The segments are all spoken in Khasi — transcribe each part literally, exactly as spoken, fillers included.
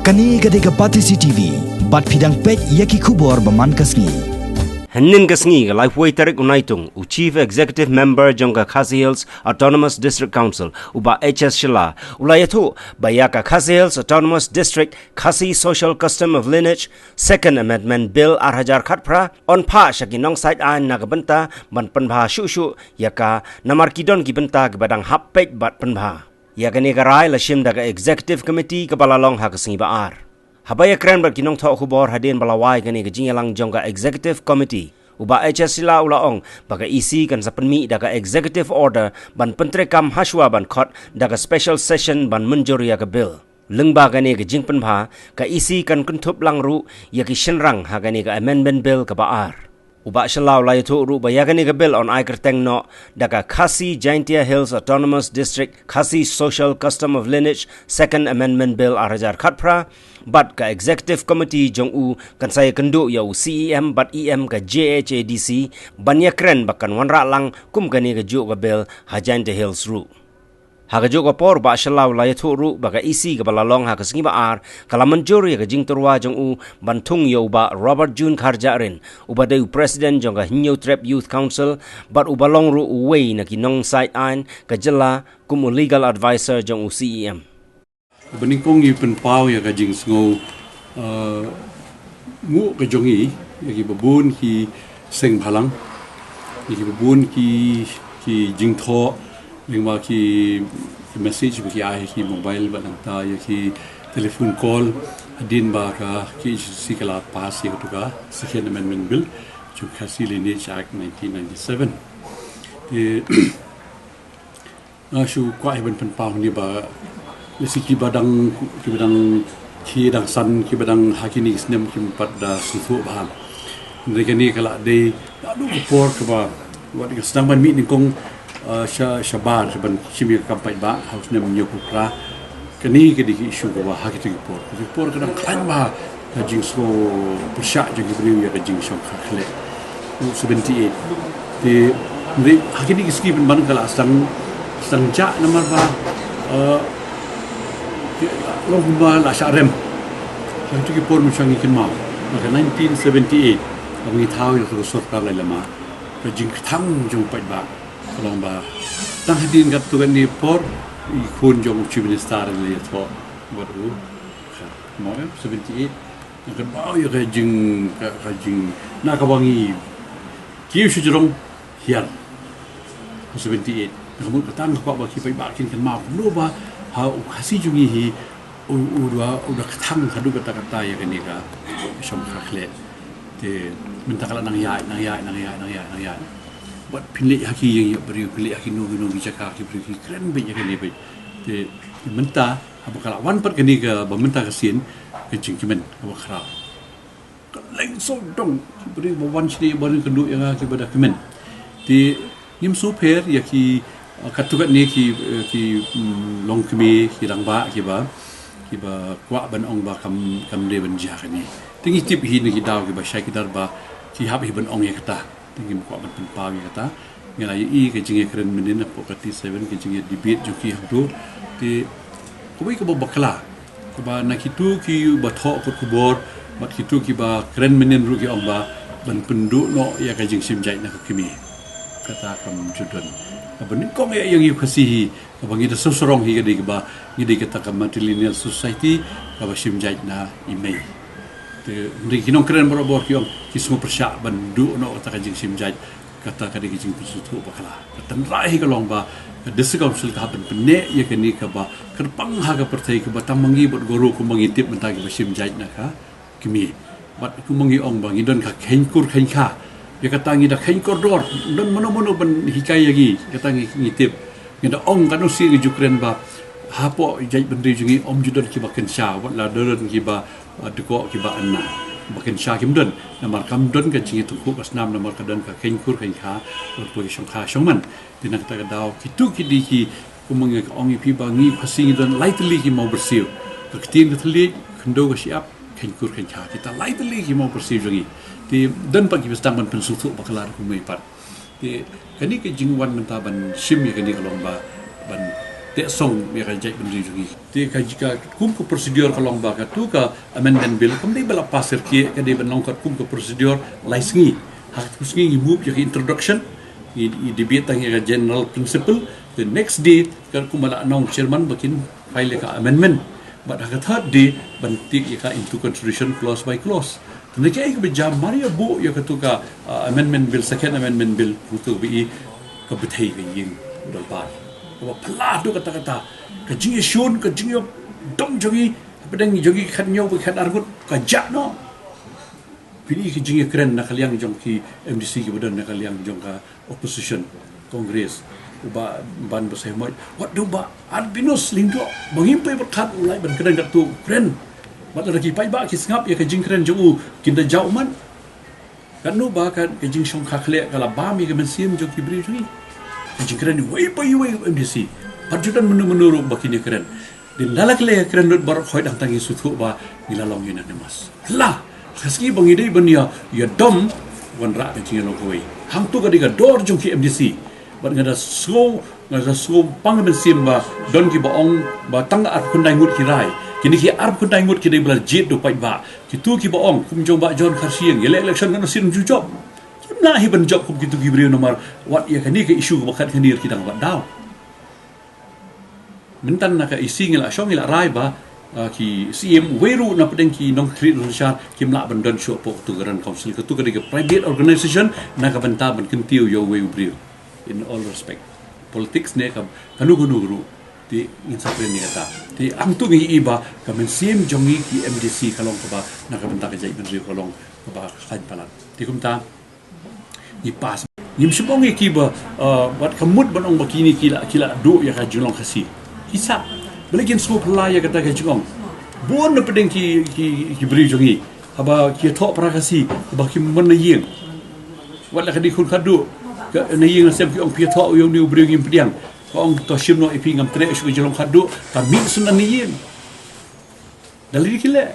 Kane ka dei ka Batesi T V, bad phi dang peit ïa ki khubor ba man ka sngi. Hynnin ka sngi ka laiphew tarik u Naitung, u Chief Executive Member jong ka Khasi Hills Autonomous District Council, u Bah H S Shylla, u la ïathuh ba ïa ka Khasi Hills Autonomous District Khasi Social Custom of Lineage Second Amendment Bill ar hajar khatphra yn phah sha ki nongsait aiñ na ka bynta ban pynbha shuh shuh ïa ka, namar ki don ki bynta kiba dang hap peit bad pynbha. Ïa kane ka rai la shim da ka Executive Committee kaba la long ha ka sngi ba ar. Haba ïakren bad ki nongthoh khubor hadien ba la wai kane ka jingïalang jong ka Executive Committee, u Bah H S Shylla u la ong ba ka E C kan sa pynmih da ka Executive Order ban pyntreikam hashwa ban khot da ka Special Session ban mynjur ïa ka Bill. Lyngba kane ka jingpynbha, ka E C kan kynthup lang ruh ïa ki shynrang ha kane ka Amendment Bill kaba ar. U Bah Shylla u la ïathuh ruh ba ïa kane ka Bill yn ai kyrteng noh da ka Khasi Jaintia Hills Autonomous District Khasi Social Custom of Lineage Second Amendment Bill ar hajar khatphra, bad ka Executive Committee jong u kan sa ïakynduh ïa u C E M bad E M ka J H A D C ban ïakren ba kan wanrah lang kum kane kajuh ka Bill ha Jaintia Hills ruh. Ha kajuh ka por, u Bah Shylla u la ïathuh ruh ba ka E C kaba la long ha ka sngi ba ar ka la mynjur ïa ka jingtyrwa jong u ban thung ïa u Bah Robert June Kharjahrin, uba dei u President jong ka Hynñiewtrep Youth Council bad uba long ruh uwei na ki nongsait aiñ ka jylla kum u Legal Adviser jong u C E M. Ba nyngkong ngi pynpaw ïa ka jingsngew, eh, nguh ka jong ngi ïa kiba bun ki seng bhalang, ïa kiba bun ki, ki jingthoh, lyngba ki, ki message ba ki ai ha ki mobile bad nangta ïa ki telephone call hadien ba ka, ka K H A D C ka la pass ïa katu ka Second Amendment Bill jong Khasi Lineage Act nineteen ninety-seven. Te nga shu kwah hi ban pynpaw hangne ba lehse kiba dang, kiba dang khie dang san, kiba dang ha kine ki snem kim pat da sngewthuh bha. Hynrei kane ka la dei naduh ka por kaba wat ka sdang ban mih nyngkong, ah, sha, shabar ban shim ïa ka kam paidbah ha u snem hynñiewphew phra. Kane ka dei ka issue kaba ha kita ki por, kita ki por ka dang khlaiñ bha ka jingsngew pyrshah jong ki briew ïa ka jingshongkha khleh. Seventy-eight. Te, hynrei ha kine ki sngi pynban ka la sdang, sdang jah namar ba, eh, long kumba la shah rem. Ha kita ki por mynshwa ngi kynmaw ba ka nineteen seventy-eight, ba ngi thaw ïa ka sorkar lai lama, ka jingkthang jong paidbah ka long ba tang hadien katto katne por i khun jong u Chief Minister la ïathoh bad u, mo, em, seventy-eight. Nga kynmaw ïa ka jing, ka, ka jing, na kaba ngi kiew sha jrong hiar. Seventy-eight. Na ka mut kata nga kwah ba ki paidbah kin kynmaw kumno ba ha u Khasi jong ngi hi u, u da, u da kthang haduh katta katta ïa kane ka shongkha khleh. Te mynta ka la nang ïaid, nang ïaid, nang ïaid, nang ïaid, nang ïaid. Bad phin leit ha ki ïing ïa briew, phin leit ha kino kino ki jaka, ki briew ki kren beit ïa kane beit. Te mynta haba ka la wan pat kane kaba mynta ka sien, ka jingkmen kaba khraw. Ka leng sawdong ki briew ba wan shane ba ring kynduh ïa nga kiba da kmen. Te ngim sngewpher ïa ki, uh, katto katne ki, uh, ki, mm, longkmie, ki rangbah kiba, kiba kwah ban ong ba kam, kam dei ban jia kane. Te ngi tip hi na ki daw kiba shai ki dar ba ki hap hi ban ong ïa kata. Te ngim kwah ban pynpaw ïa kata. Nga la ïohi ka jingïakren mynnin hapoh ka T seven, ka jingïa debate jong ki hangto. Te kawei kaba bakla, kaba na kito kiba thoh kot khubor bad kito kiba kren mynnin ruh ki ong ba ban pynduh noh ïa ka jingshim jait na ka kmie. Kata kam ju don. Kaba nyngkong ïa ïa ngi Khasi hi, kaba ngi da sngewsarong hi ka dei kaba ngi dei kata ka matrilineal society kaba shim jait na i mei. Te hynrei ki nongkren barabor ki ong ki sngew pyrshah ban duh noh kata ka jingshim jait. Kata ka dei ka jingpynsngewthuh bakla. Ka tynrai hi ka long ba ka District Council ka hap ban pynneh ïa kane kaba kyrpang ha ka pyrthei, kaba tang ma ngi bad guru kumba ngi tip mynta kiba shim jait na ka kmie. Bad kumba ngi ong ba ngi don ka kheiñ kur kheiñ kha. Ïa kata ngi da kheiñ kordor, don mano mano ban hikai ïa ngi, kata ngi, ngi tip. Ngi da ong katno sien ngi ju kren ba hapoh jaitbynriew jong ngi ym ju don kiba kynsha, wat la don kiba, uh, dkoh kiba anna. Ba kynsha kim don, namar kam don ka jingïatyngkhuh ka snam, namar ka don ka kheiñ kur kheiñ kha, bad ki shongkha shongman. Te na kata ka daw kito ki dei ki, kumba nga ong ïa phi ba ngi Khasi ngi don lai tylli ki mawbyrsiew. Ka ktien ka thylliej, khyndew ka shyiap, kheiñ kur kheiñ kha. Kita lai tylli ki mawbyrsiew jong ngi. Te don pat kiba sdang ban pynsngewthuh bakla ruh kumne pat. Te kane ka jingwan mynta ban shim ïa kane ka long ba ban Te song ïa ka jaitbynriew jong ngi. Te ka, ka kum ka procedure ka long ba katu ka amendment bill kam dei ba la pass syrkieh, ka dei ban long katkum ka procedure lai sngi. Ha katkum sngi ngi move ïa ka introduction, ngi, ngi debate tang ïa ka general principle. The next day katkum ba la announce chairman ba kin file ïa ka amendment. Bad ha ka third day ban take ïa ka into consideration clause by clause. Te na kaei kaba jia mar ïa buh ïa katu ka, uh, amendment bill, second amendment bill, katu ba i ka bthei ka ïing dorbar. Kaba phylla haduh katta katta, ka jingïashun, ka jingïadom jong ngi hapdeng jong ngi khatñiew bad khatar ngut ka jah noh. Phi i ka jingïakren na ka liang jong ki M D C kiba don na ka liang jong ka opposition, Congress, u Bah Banbsait Moit, wat u Bah Albinus Lyngdoh, ba ngim poi bad kat u lai ban kren katto kren. Bad lada ki paidbah ki sngap ïa ka jingkren jong u, kin da jaw man. Katno ba ka, ka jingshongkha khleh ka la bam ïa ka mynsiem jong ki briew jong ngi. Ka jingkren iwei pa iwei u M D C. Bad ju don mynno mynno ruh ba kin ïakren. Dei ynda la ki la ïakren lut baroh khoit hangta ngi sngewthuh ba ngi la long unanimous. La, ka sngi ba ngi dei ban ïa, ïadom, wanrah ka jingïalong kawei. Hangto ka dei ka dor jong ki M D C. Bad nga da sngew, nga da sngew pang mynsiem ba don kiba ong ba tang arphew khyndai ngut ki rai. Kine ki arphew khyndai ngut ki dei ba la jied da u paidbah. Kitu kiba ong kum jong Bah John Kharshiing, ïaleh election ngan sien ju jop. Kim lah hi ban jop kum kitu ki briew namar wat ïa kane ka issue kaba khat kane ki dang wad daw. Mynta na ka E C ngi la shong, ngi la rai ba, ah, ki C M, wei ruh na pdeng ki nongkhriat nongshar kim lah ban don shuh hapoh katu ka Rang Council. Katu ka dei ka private organization na ka bynta ban kyntiew ïa uwei u briew. In all respect, politics ne ka kano kano ruh, te ngin sa kren ïa kata. Te hangto ngi i ba ka mynsiem jong ngi ki M D C ka long kaba na ka bynta ka jaitbynriew ka long kaba khlaiñ palat. Te kumta ngi pass. Ngim shym ong ïa ki ba, uh, wat ka mut ban ong ba kine ki la, ki la duh ïa ka jinglong Khasi. Ki sah. Balei kin sngewphylla ïa kata ka jingong? Bun na pdeng ki, ki, ki briew jong ngi, haba ki thoh para Khasi, haba kim mon na ïing, wat la ka dei khun khadduh, ka na ïing na sem ki ong phi thoh ïa une u briew ngim pdiang. Ka ong to shim noh ïa phi, ngam treh shuh ka jinglong khadduh, ka mih shuh na ïing. Da lei ki leh.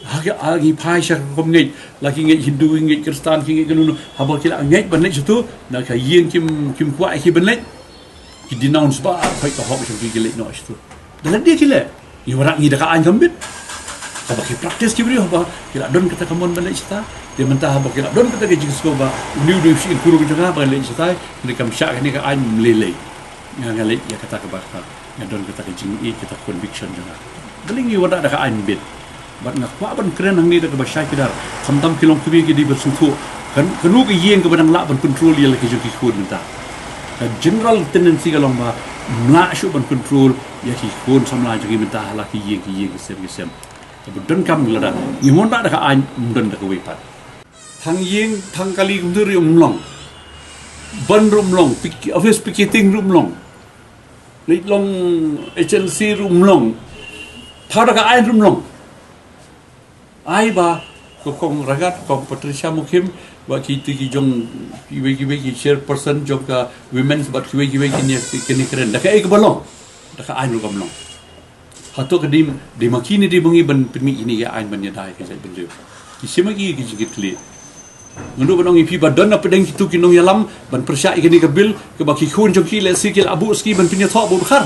Ha ki, ha ki phai sha ka rukom ngeit. La ki ngeit Hindu, ki ngeit Khristan, ki ngeit kano kano. Haba ki la ngeit ban leit shato, na ka ïing kim, kim kwah ki ban leit. Ki denounce ba, ah, peit ka hok jong ki, ki leit noh shato. Da lei ki leh. Ngi wanrah ngi da ka aiñ ka bit. Haba ki practice ki briew haba ki la don kata ka mon ban leit shata. Te mynta haba ki la don kata ka jingsngew ba une u dei u shyieng kurung jong nga ban leit shata. Kane kam shah kane ka aiñ, ym lei lei. Nga, nga leit ïa kata kaba kata. Nga don kata ka jingïeit, kata ka conviction jong nga. Balei ngi wanrah da ka aiñ bit? Bad nga kwah ban kren hangne da kaba shai kdar. Khamtam ki longkmie ki dei ban sngewthuh. Kan, kano ka ïing kaba dang lah ban control ïa la ki jong ki khun mynta? Ka general tendency ka long ba ym lah shuh ban control ïa ki khun samla jong ki mynta ha la ki ïing ki ïing, ki sem ki sem. Kaba donkam lada ngim wanrah da ka aiñ, ym don da kawei pat. Thang ïing, thang kali kumjuh ruh ym long. Ban ruh ym long, pik-, office picketing ruh ym long. Leit long agency ruh ym long. Thaw da ka aiñ ruh ym long. Ai ba ka Kong Ragat, Kong Patricia Mukhim, bad kito ki jong kiwei kiwei ki chairperson jong ka women's bad kiwei kiwei kin ïa, kin ïakren. Da kaei kaba long? Da ka aiñ ruh kam long. Hato ka dei, dei ma ki ne dei ma ngi ban pynmih ïa kine ki aiñ ban ïada ïa ka jaitbynriew? Ki shim ma ki ki jingkitkhlieh. Nga duh ban ong ïa phi ba don na pdeng kito ki nongïalam ban pyrshah ïa kane ka bill, kaba ki khun jong ki lehse ki la buh ski ban pynïathoh buh dkhar.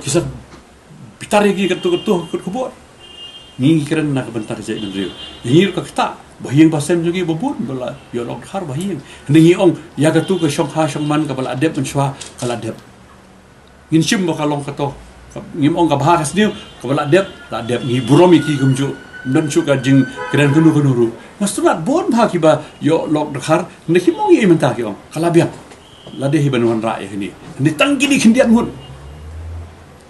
Ki sa bitar ïa ki katto katto kut khubor. Ngi ngi kren na ka bynta ka jaitbynriew. Ïa ngi ruh ka ktah, ba ha ïing ba sem jong ngi ba bun ba la ïoh lok dkhar ba ha ïing. Hynrei ngi ong ïa katto ka shongkha shongman kaba la dep mynshuwa ka la dep. Ngin shim ba ka long kato. Ka, ngim ong ka bha ka sniew, kaba la dep, la dep, ngi burom ïa ki kumjuh. Ym don shuh ka jingkren kano kano ruh. Nga sngewthuh bun bha kiba ïoh lok dkhar, hynrei kim ong ïa i mynta ki ong ka la biang. Lada hi ban wanrah ïa kine. Hynrei tang kine khyndiat ngut.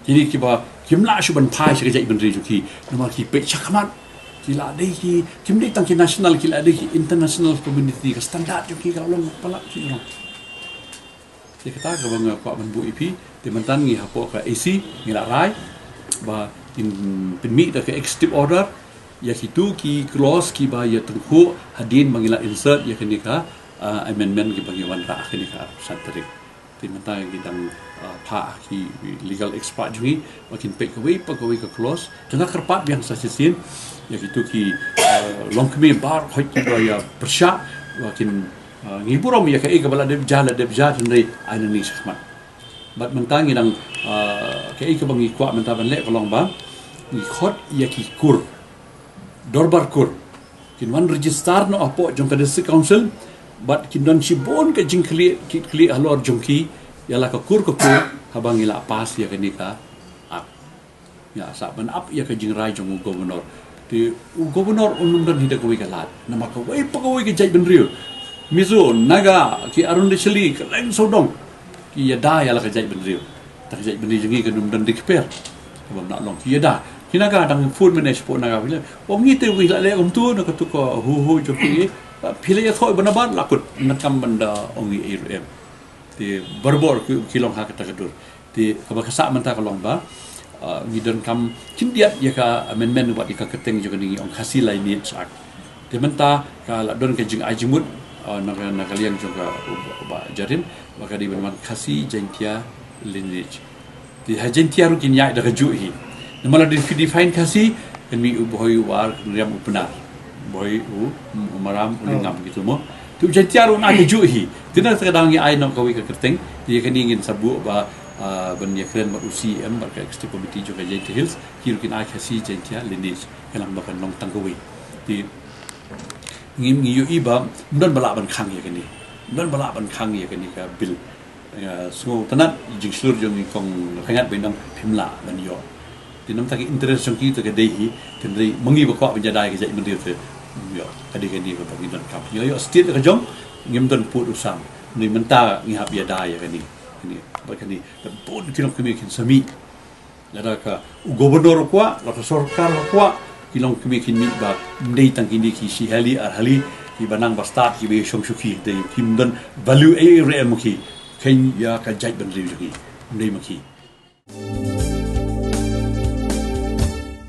Kine kiba kim lah shuh ban phai sha ka jaitbynriew jong ki. Namar ki peit shakhmat. Ki la dei ki, kim dei tang ki national, ki la dei ki international community, ka standard jong ki ka long palat ki long. Te kata kaba nga kwah ban buh ïa phi, te mynta ngi hapoh ka E C ngi la rai ba kin pynmih da ka executive order ïa kito ki clause kiba ïa tyngkhuh hadien ba ngi la insert ïa kane ka, ah, amendment kiba ngi wanrah kane ka arphew san tarik. Te mynta ngi dang, ah, phah ki legal expert jong ngi ba kin peit kawei pa kawei ka clause. Te nga kyrpad biang sa shisien ïa kito ki, ah, longkmie baroh kiba ïa pyrshah ba kin Ah, ngi burom ïa kaei kaba la dep jia, la dep jia, hynrei ai nangne shakhmat. Bad mynta ngi dang, ah, kaei kaba ngi kwah mynta ban leh ka long ba ngi khot ïa ki kur, dorbar kur, kin wan register noh hapoh jong ka District Council. Bad kin don shibun ka jingkylli, ki kylli halor jong ki ïa la ka kur ka kur, haba ngi la pass ïa kane ka Act. Ïa, sa ban ap ïa ka jingrai jong u Governor. Te u Governor un ym don hi da kawei ka lad, namar kawei pa kawei ka jaitbynriew, Mizo, Naga, ki Arunachali, ka reng sawdong, ki ïada ïa la ka jaitbynriew. Te ka jaitbynriew jong ngi kan ym don dei kper. Kaba mlak long ki ïada. Ki Naga dang phone mynne shapoh Naga Village, ong ngi te wi la leh kumtu na katu ka huhu jong ki. Phi la ïathoh ban ban la kut, na kam ban da ong ngi ei ruh em. Te barabor ki, ki long ha kata ka dur. Te kaba ka sah mynta ka long ba, ah, ngi donkam khyndiat ïa ka amendment wat ïa ka kyrteng jong kane, ngi ong Khasi Lineage Act. Te mynta ka la don ka jingai jingmut, ah, na ka, na ka liang jong ka u, u Bah Jarin, ba ka dei ban wan Khasi Jaintia Lineage. Te ha Jaintia ruh kin ïaid da kajuh hi. Namar lada phi define Khasi, kan mih u Bhoi, u War, u Riam, u Pnar, u Bhoi, u, u Maram, u Lyngngam, gitu mo. Te u Jaintia ruh un ai kajuh hi. Te na kata ka daw ngi ai noh kawei ka kyrteng. Te ïa kane ngin sa buh ba, ah, ban ïakren bad u C E M bad ka executive committee jong ka Jaintia Hills, ki ruh kin ai Khasi Jaintia Lineage, khnang ba kan long tang kawei. Te ngi, ngi ïohi ba ym don ba lah ban khang ïa kane. Ym don ba lah ban khang ïa kane ka bill. Ïa, sngewtynnat jingshlur jong i Kong Ryngat ba i ong phim lah ban ïoh. Te namar ka interest jong ki te ka dei hi, hynrei ma ngi ba kwah ban ïada ïa ka jaitbynriew te, ïoh, ka dei kane kaba ngi donkam. Ïoh, ïoh state ka jong, ngim don pud u sam. Hynrei mynta ngi hap ïada ïa kane. Kane, bad kane, bad bun ki longkmie kin sa mih. Lada ka u Governor u kwah, lada ka sorkar u kwah, ki longkmie kin mih ba ym dei tang kine ki shi hali ar hali kiba nang ba stad kiba ïashong shuki, te kim don value ei ei ruh em ma ki. Khein ïa ka jaitbynriew jong ki, ym dei ma ki.